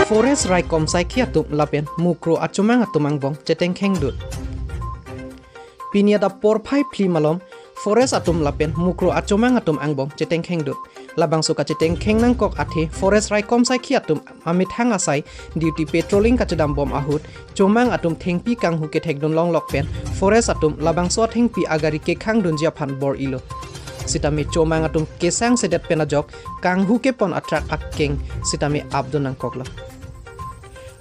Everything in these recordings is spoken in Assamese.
Forest rai komsai khi atum lapen mukro achumang atumang bong cheteng kheng dut. Pinia da por phai phli malom forest atum lapen mukro achumang atum angbong cheteng kheng dut. Labang suka cheteng kheng nang kok athe forest rai komsai khi atum amit hang asai duty patrolling kachadam bom ahut chomang atum thengpi kang hu ke thekdon long lok pen forest atum labang so thengpi agari ke khang dun jia phan bor ilo. Sitami chomang atum kesang sedet penajok kang hu ke pon atrak akeng sitami abdun nang koklo.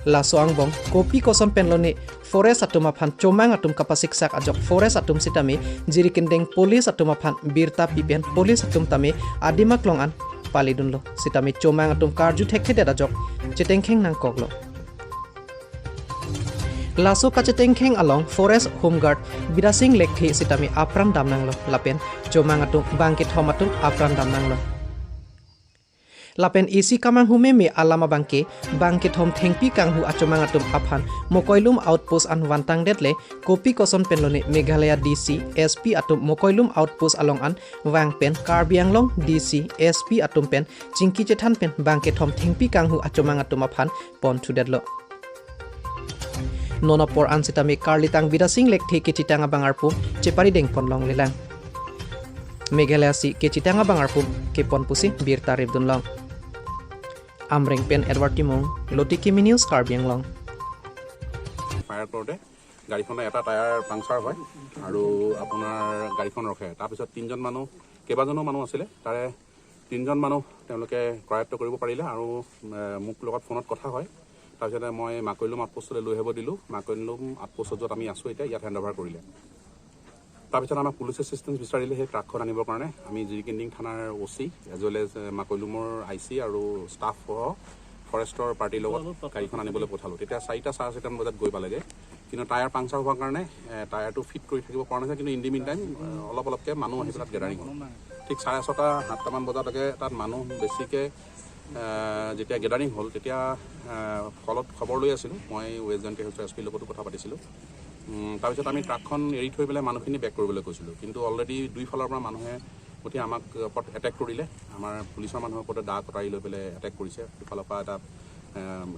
Laso angbong kopi koson penlone forest atum aphan chomang atum kapasik sak ajok forest atum sitami jirikendeng police atum aphan birta pipen police atum tame adima klongan palidunlo sitami chomang atum karju thekhe ajok chetengkheng nang koklo. Laso kachetengkheng along forest home guard birasing lekthi sitami apran damnanglo lapen chomang atum bangke thomatum apran damnanglo. Lapen isi kamang hume me alama bangke bangke thom thengpi kanghu achomang atum aphan Mokoilum outpost an wantang detle kopi koson penlone Meghalaya DC SP atum Mokoilum outpost along an wang pen Karbianglong DC SP atum pen chingki chethan pen bangke thom thengpi kanghu achomang atum aphan pon thudetlo. Nonopor an sitami karlitang bidasing lekthi kechitanga bangarpum chepari deng ponlong lelang. Meghalaya si kechitanga bangarpum ke ponpusi bir tarif dunlong. Amreng pen Edward Timong, Loti Kimi News, Karbianglong. Fire কৰোঁতে গাড়ীখনৰ এটা টায়াৰ পাংচাৰ হয় আৰু আপোনাৰ গাড়ীখন ৰখে। তাৰপিছত তিনিজন মানুহ, কেইবাজনো মানুহ আছিলে, তাৰে তিনিজন মানুহ তেওঁলোকে কৰায়ত্ব কৰিব পাৰিলে আৰু মোক লগত ফোনত কথা হয়। তাৰপিছতে মই মাকৈলুম আউটপোষ্টলৈ লৈ আহিব দিলোঁ। মাকৈলুম আউটপোষ্টত য'ত আমি আছোঁ এতিয়া, ইয়াত হেণ্ড অভাৰ কৰিলে। তাৰপিছত আমাক পুলিচ এছিষ্টেঞ্চ বিচাৰিলে সেই ট্ৰাকখন আনিবৰ কাৰণে। আমি জিৰিকিণ্ডিং থানাৰ O' C as well as মাকৈলুমৰ I C আৰু ষ্টাফসহ ফৰেষ্টৰ পাৰ্টিৰ লগত গাড়ীখন আনিবলৈ পঠালোঁ। তেতিয়া 4টা চাৰে 4টামান বজাত গৈ পালেগৈ। কিন্তু টায়াৰ পাংচাৰ হোৱাৰ কাৰণে টায়াৰটো ফিট কৰি থাকিব পৰা নাছিল। কিন্তু ইন the mean time অলপ অলপকৈ মানুহ আহি পেলাই গেডাৰিং হ'ল। ঠিক 6:30 7টামান বজালৈকে তাত মানুহ বেছিকৈ যেতিয়া গেডাৰিং হ'ল তেতিয়া ফলত খবৰ লৈ আছিলোঁ। মই ৱেষ্ট জয়ন্তীয়া হিলছৰ এছ পিৰ লগতো কথা পাতিছিলোঁ। তাৰপিছত আমি ট্ৰাকখন এৰি থৈ পেলাই মানুহখিনি বেক কৰিবলৈ কৈছিলোঁ। কিন্তু অলৰেডি দুইফালৰ পৰা মানুহে উঠি আমাক ওপৰত এটেক কৰিলে। আমাৰ পুলিচৰ মানুহৰ ওপৰতে দা কটাৰী লৈ পেলাই এটেক কৰিছে। দুফালৰ পৰা এটা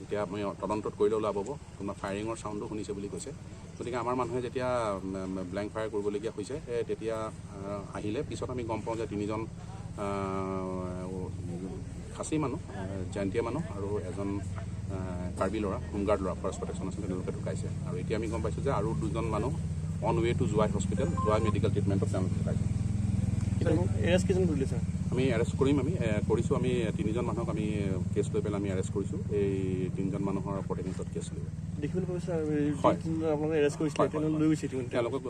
এতিয়া আমি তদন্তত কৰিলে ওলাব, কোনোবা ফায়াৰিঙৰ চাউণ্ডো শুনিছে বুলি কৈছে। গতিকে আমাৰ মানুহে যেতিয়া ব্লেংক ফায়াৰ কৰিবলগীয়া হৈছে তেতিয়া আহিলে। পিছত আমি গম পাওঁ যে তিনিজন খাচী মানুহ, জয়ন্তীয়া মানুহ আৰু এজন কাৰ্বি ল'ৰা, হোমগাৰ্ড ল'ৰা, ফৰেষ্ট প্ৰটেকশ্যন আছিলে, তেওঁলোকে ঢুকাইছে। আৰু এতিয়া আমি গম পাইছোঁ যে আৰু দুজন মানুহ on way to Jowai hospital, Jowai medical ট্ৰিটমেণ্টত তেওঁলোক ঢুকাইছে। আমি এৰেষ্ট কৰিম, আমি কৰিছোঁ। আমি তিনিজন মানুহক আমি কেছ লৈ পেলাই আমি এৰেষ্ট কৰিছোঁ। এই তিনিজন মানুহৰ ওপৰত এগেইনষ্টত কেছ লৈ তেওঁলোকক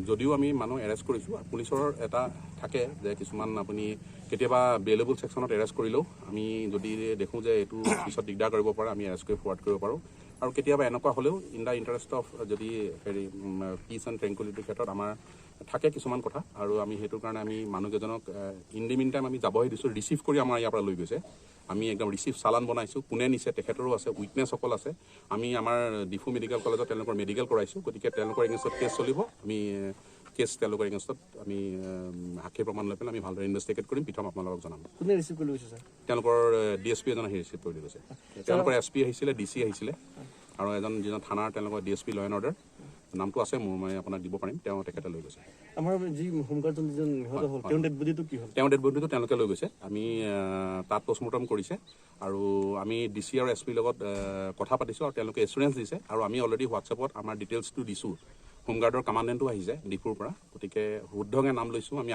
যদিও আমি মানুহ এৰেষ্ট কৰিছোঁ, পুলিচৰ এটা থাকে যে কিছুমান আপুনি কেতিয়াবা বেইলেবল ছেকশ্যনত এৰেষ্ট কৰিলেও আমি যদি দেখোঁ যে এইটো পিছত দিগদাৰ কৰিব পাৰে, আমি এৰেষ্ট কৰি ফৰৱাৰ্ড কৰিব পাৰোঁ। আৰু কেতিয়াবা এনেকুৱা হ'লেও ইন the interest of যদি হেৰি পিচ এণ্ড ট্ৰেংকুইলিটিৰ ক্ষেত্ৰত আমাৰ থাকে কিছুমান কথা। আৰু আমি সেইটো কাৰণে আমি মানুহকেইজনক ইন the mean time আমি যাবহে দিছোঁ। ৰিচিভ কৰি আমাৰ ইয়াৰ পৰা লৈ গৈছে। আমি একদম ৰিচিভ চালান বনাইছোঁ, কোনে নিছে তেখেতৰো আছে, উইটনেছসকল আছে। আমি আমাৰ ডিফু মেডিকেল কলেজত তেওঁলোকৰ মেডিকেল কৰাইছোঁ। গতিকে তেওঁলোকৰ এগেইনষ্টত কেছ চলিব। আমি কেছ তেওঁলোকৰ এগেইনষ্টত আমি সাক্ষী প্ৰমাণ লৈ পেলাই আমি ভালদৰে ইনভেষ্টিগেট কৰিম। প্ৰথম আপোনালোকক জনাম। কোনে ৰিচিভ কৰি লৈ গৈছে ছাৰ? তেওঁলোকৰ ডি এছ পি এজন আহি ৰিচিভ কৰি লৈ গৈছে। তেওঁলোকৰ এছ পি আহিছিলে, ডি চি আহিছিলে আৰু এজন যিজন থানাৰ তেওঁলোকৰ D S P law and order নামটো আছে মোৰ, মই আপোনাক দিব পাৰিম, তেওঁ তেখেতে লৈ গৈছে। আমাৰ যি হোমগাৰ্ডজন যিজন নিহত হ'ল, তেওঁৰ ডেড বডিটো কি হ'ল? তেওঁৰ ডেড বডিটো তেওঁলোকে লৈ গৈছে। আমি তাত পষ্টমৰ্টম কৰিছে আৰু আমি ডি চি আৰু এছ পিৰ লগত কথা পাতিছোঁ আৰু তেওঁলোকে এচুৰেঞ্চ দিছে। আৰু আমি অলৰেডি হোৱাটছএপত আমাৰ ডিটেইলছটো দিছোঁ। হোমগাৰ্ডৰ কামাণ্ডেণ্টো আহিছে ডিফুৰ পৰা। গতিকে শুদ্ধকৈ নাম লৈছোঁ আমি।